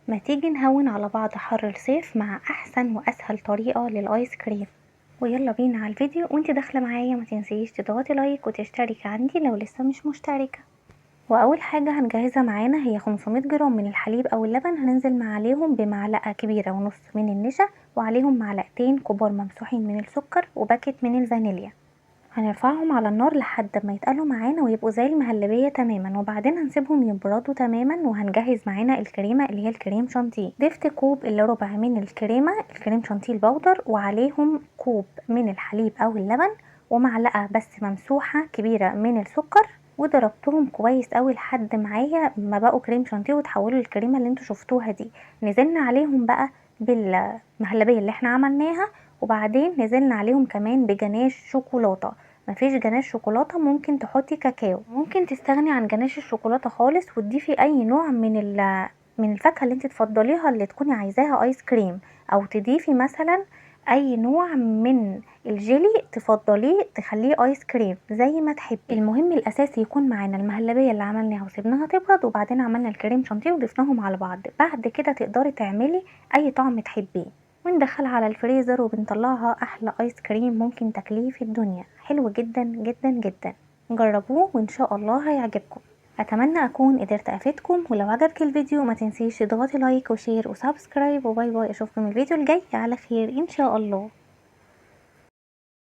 ما تيجي نهون على بعض حر الصيف مع احسن واسهل طريقة للايس كريم. ويلا بينا على الفيديو. وانت داخلة معايا ما تنسيش تضغطي like وتشتركي عندي لو لسه مش مشتركة. واول حاجة هنجهزها معانا هي 500 جرام من الحليب او اللبن، هننزل مع عليهم بمعلقة كبيرة ونص من النشا، وعليهم معلقتين كبار ممسوحين من السكر، وباكت من الفانيليا. هنرفعهم على النار لحد ما يتقلوا معانا ويبقوا زي المهلبية تماما، وبعدين هنسيبهم يبردوا تماما. وهنجهز معانا الكريمة اللي هي الكريم شانتيه. ضفت كوب الا ربع من الكريمة الكريم شانتيه ال powder، وعليهم كوب من الحليب او اللبن، ومعلقة بس ممسوحة كبيرة من السكر، وضربتهم كويس قوي لحد معايا ما بقوا كريم شانتيه وتحولوا للكريمة اللي انتوا شفتوها دي. نزلنا عليهم بقى بالمهلبية اللي احنا عملناها، وبعدين نزلنا عليهم كمان بجناش شوكولاتة. مفيش جناش شوكولاتة ممكن تحطي كاكاو، ممكن تستغني عن جناش الشوكولاتة خالص وتضيفي اي نوع من الفاكهة اللي انت تفضليها اللي تكوني عايزاها ايس كريم، او تضيفي مثلا اي نوع من الجيلي تفضليه تخليه ايس كريم زي ما تحبي. المهم الاساسي يكون معانا المهلبيه اللي عملناها وسيبناها تبرد، وبعدين عملنا الكريم شانتيه وضفناهم على بعض. بعد كده تقدري تعملي اي طعم تحبيه، وندخلها على الفريزر وبنطلعها احلى ايس كريم ممكن تاكليه في الدنيا. حلو جدا جدا جدا، جربوه وان شاء الله هيعجبكم. اتمنى اكون قدرت افيدكم، ولو عجبك الفيديو ما تنسيش تضغطي like و share و subscribe، و bye bye. اشوفكم الفيديو الجاي على خير ان شاء الله.